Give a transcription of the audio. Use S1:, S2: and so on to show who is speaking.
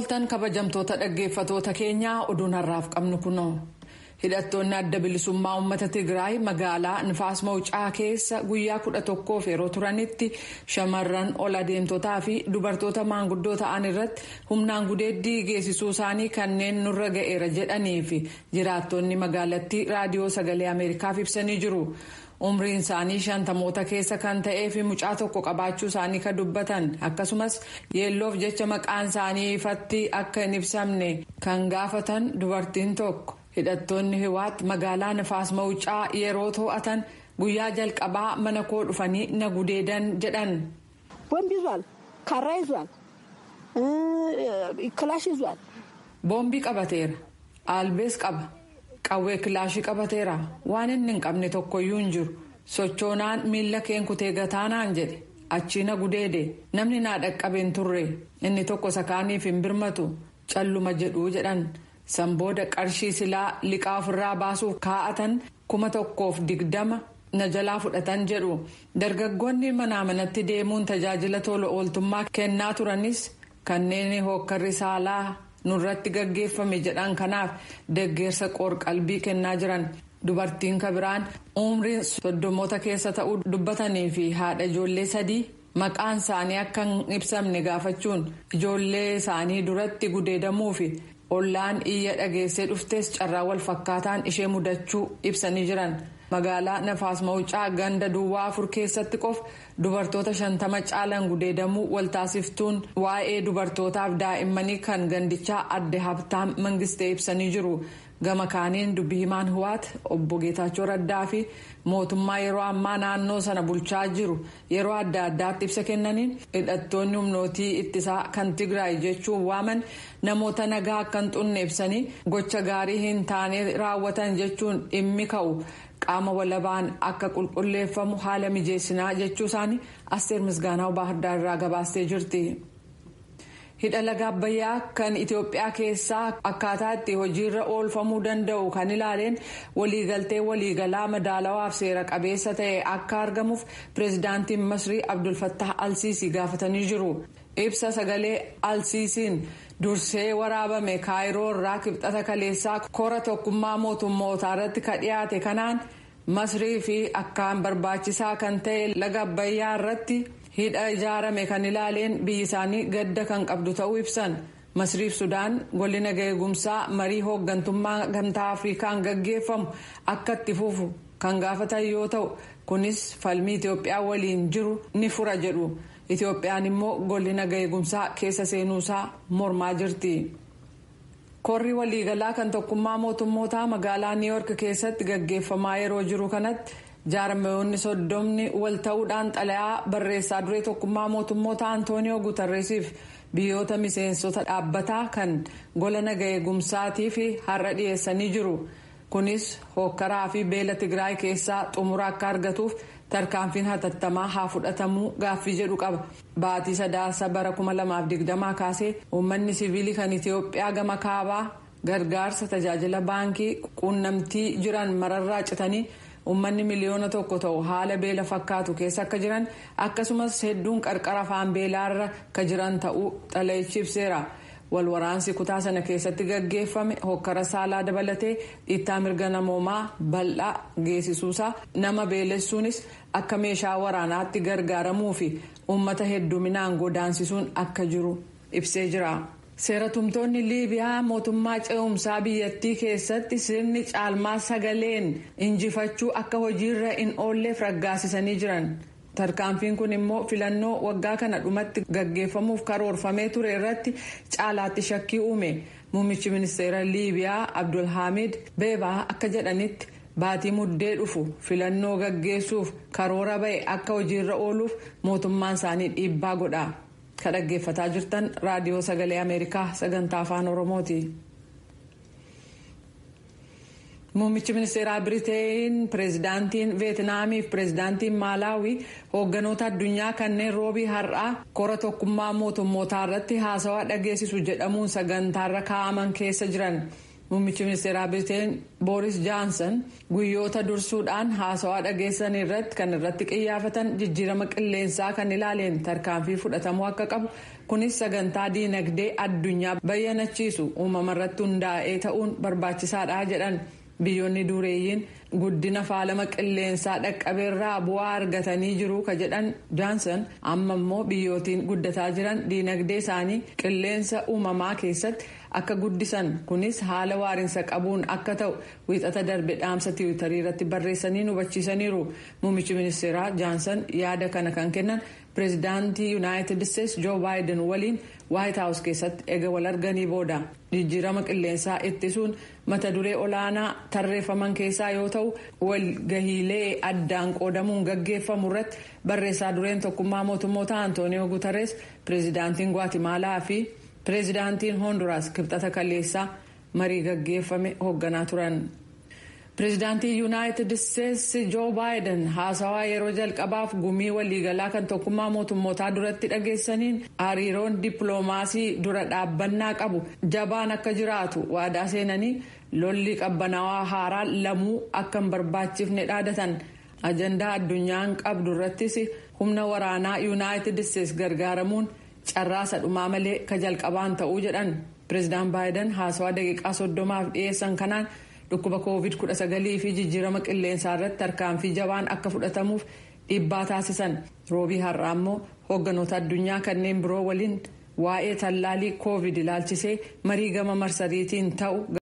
S1: Mooltan kabajamtoota dhaggeeffatoota keenyaa, oduun har'aaf qabnu kunoo. Hidhattoonni Adda Bilisummaa Uummata Tigraay magaalaa Nifaas Mawucaa keessa guyyaa 11f yeroo turanitti shamarran ol adeemtotaa fi dubartoota maanguddoo ta'an irratti humnaan gudeeddii geessisuu isaanii kanneen nurra ga'eera jedhanii fi jiraattonni magaalattii Raadiyoo Sagalee Ameerikaaf ibsanii jiru. Umriin isaanii shantamoota keessa kan ta'ee fi mucaa tokko qabaachuu isaanii kan dubbatan, akkasumas yeelloof jecha maqaan isaanii ifatti akka hin ibsamne kan gaafatan dubartiin tokko, hidhattoonni Hiwaat magaalaa Nifaas Mawucaa yeroo to'atan guyyaa jalqabaa mana koo dhufanii na gudeedan jedhan.
S2: ቦምብ ይዟል፣ ካራ ይዟል፣ ክላሽ ይዟል።
S1: Boombii qabateera, albees qaba, qawwee kilaashii qabateera. Waan inni hin qabne tokkoyyuu hin jiru. Sochoonaan miila keen kutee gataanaan jedhe. Achii na gudeede. Namni naa dhaqqabe hin turre. Inni tokko sakaaniif hin birmatu, calluma jedhuu jedhan. San booda qarshii silaa liqaa ofirraa baasuuf kaa'atan 1020 na jalaa fudhatan jedhu. Dargaggoonni manaa manatti deemuun tajaajila tola ooltummaa kennaa turanis kanneen hookkarri saalaa nurratti gaggeeffame jedhan kanaaf deggeersa qoor-qalbii kennaa jiran. Dubartiin kabiraan umriin soddomoota keessa ta'uu dubbatanii fi haadha ijoollee sadii maqaan isaanii akka hin ibsamne gaafachuun, ijoollee isaanii duratti gudeedamuu fi ollaan iyya dhageessee dhuftes carraa wal fakkaataan ishee mudachuu ibsanii jiran. Magaalaa Nafaas Mawucaa ganda duwwaa 4 keessatti qof dubartoota 50 caalan gudeedamuu waltaasiftuun waa'ee dubartootaaf daa'immanii kan gandichaa Adde Habtaam Mangistee ibsanii jiru. Gama kaaniin, dubbii himaan Hiwaat Obbo Geetaachoo Raddaa fi mootummaa yeroo ammaa naannoo sana bulchaa jiru yeroo adda addaatti ibsa kennaniin, hidhattoonni humnootii ittisaa kan Tigraay jechuun waaman namoota nagaa akka hin xunne ibsanii, gocha gaarii hin taane raawwatan jechuun dhimmi ka'u qaama walabaan akka qulqulleeffamu haala mijeessinaa jechuu isaanii Asteer Misgaanaa Baahirdaar irraa gabaastee jirti. Hidha laga Abbayyaa kan Itoophiyaa keessaa akkaataa itti hojiirra oolfamuu danda'u kan ilaaleen waliigaltee waliigalaa madaalawaaf seera qabeessa ta'e akka argamuuf pireezidaantiin Masrii Abdulfattah Alsiisii gaafatanii jiru. Ibsa sagalee Alsiisiin dursee waraabame Kaayiroo irraa Kibxata kaleessaa kora Tokkummaa Mootummootaa irratti ka dhiyaate kanaan, Masrii fi akkaan barbaachisaa kan ta'e laga Abbayyaa irratti hidha ijaarame kan ilaaleen biyyi isaanii gadda kan qabdu ta'uu ibsan. Masriif Sudaan golli naga eegumsaa marii hooggantummaa Gamtaa Afrikaan gaggeeffamu akka itti fufu kan gaafatan yoo ta'u, kunis falmii Itoophiyaa waliin jiru ni fura jedhu. Itoophiyaan immoo golli naga eegumsaa keessa seenuusaa mormaa jirti. Korri waliigalaa kan Tokkummaa Mootummootaa magaalaa Niiyork keessatti gaggeeffamaa yeroo jiru kanatti, jaarmayoonni 30 wal ta'uudhaan xalayaa barreessaa duree Tokkummaa Mootummoota Antooniyoo Gutarreesiif biyyoota miseensota dhaabbataa kan gola naga eegumsaatii fi har'a dhiyeessanii jiru. Kunis hookkaraa fi beela Tigraay keessaa xumura akka argatuuf tarkaanfiin hatattamaa haa fudhatamuu gaaffii jedhu qaba. Baatii Sadaasa bara 2020 kaasee uummanni siviilii kan Itiyoophiyaa gama kaabaa gargaarsa, tajaajila baankii, quunnamtii jiran mararraa citanii, uummanni miliyoona 1 ta'u haala beela fakkaatu keessa akka jiran, akkasumas hedduun qarqara afaan beelaarra ka jiran ta'uu xalayichi ibseera. Walwaraansi kutaa sana keessatti gaggeeffame hokkara saalaa dabalatee dhiittaa mirga namoomaa bal'aa geessisuusaa, nama beelessuunis akka meeshaa waraanaatti gargaaramuu fi uummata hedduminaan godaansisuun akka jiru ibsee jira. Seeratumtoonni Liibiyaa mootummaa ce'umsaa biyyattii keessatti sirni caalmaa sagaleen injifachuu akka hojiirra hin oolleef raggaasisanii jiran. Tarkaanfiin kun immoo filannoo waggaa kana dhumatti gaggeeffamuuf karoorfamee ture irratti caalaatti shakkii uume. Muummichi ministeera Liibiyaa Abdulhaamid Beebaa akka jedhanitti, baatii Muddee dhufu filannoo gaggeessuuf karoora ba'e akka hojiirra ooluuf mootummaan isaanii dhiibbaa godha. Ka dhaggeeffataa jirtan Raadiyoo Sagalee Ameerikaa sagantaa Afaan Oromooti. Muummichi ministeeraa Biriteen, pireezidaantiin Veetinaamii fi pireezidaantiin Maalaawii hoogganoota addunyaa kanneen Roobii har'aa kora Tokkummaa Mootummootaa irratti haasawaa dhageessisu jedhamuun sagantaarra kaa'aman keessa jiran. Muummichi ministeeraa Biriteen Booris Johnson guyyoota dursuudhaan haasawaa dhageessan irratti kan irratti qiyyaafatan jijjiirama qilleensaa kan ilaaleen tarkaanfii fudhatamuu akka qabu Kunis sagantaa diinagdee addunyaa bayyanachiisu uumamarratti hundaa'ee ta'uun barbaachisaadha jedhan. Biyyoonni dureeyyiin guddina faalama qilleensaa dhaqqabeerraa bu'aa argatanii jiru ka jedhan Johnson, amma immoo biyyootiin guddataa jiran diinagdee isaanii qilleensa uumamaa keessatti akka guddisan, kunis haala waarinsa qabuun akka ta'u Wiixata darbe dhaamsa Tiwiitarii irratti barreessanii hubachiisaniiru. Muummichi ministeeraa Johnson yaada kana kan kennan pireezidaantii Yuunaayitid Isteetsi Joo Baayiden waliin Waayit Haawus keessatti ega wal arganii booda. Jijjiirama qilleensaa ittisuun mata duree olaanaa tarreeffaman keessaa yoo ta'u, walgahiilee addaan qoodamuun gaggeeffamu irratti barreessaa dureen Tokkummaa Mootummoota Antooniyoo Guutarees, pireezidaantiin Gwatimaalaa fi pireezidaantiin Hoonduraas Kibxata kaleessaa marii gaggeeffame hoogganaa turan. Pireezidaantii Yuunaayitid Isteetsi Joo Baayiden haasawaa yeroo jalqabaaf gumii waliigalaa kan Tokkummaa Mootummootaa duratti dhageessaniin hariiroon dippiloomaasii dura dhaabbannaa qabu jabaan akka jiraatu waadaa seenanii, lolli qabbanaawaa haaraa lamuu akka hin barbaachifne dhaadatan. Ajandaa addunyaan qabdu irrattis humna waraanaa Yuunaayitid Isteetsi gargaaramuun carraa sadhumaa malee ka jalqabaan ta'uu jedhan. Pireezidaan Baayiden haasawaa daqiiqaa 30f dhiyeessan kanaan dhukkuba Koovid 19 fi jijjiirama qilleensaa irratti tarkaanfii jabaan akka fudhatamuuf dhiibbaa taasisan. Roobii har'aa immoo hoogganoota addunyaa kanneen biroo waliin waa'ee tallaalii Koovid ilaalchisee marii gama marsariitiin ta'u.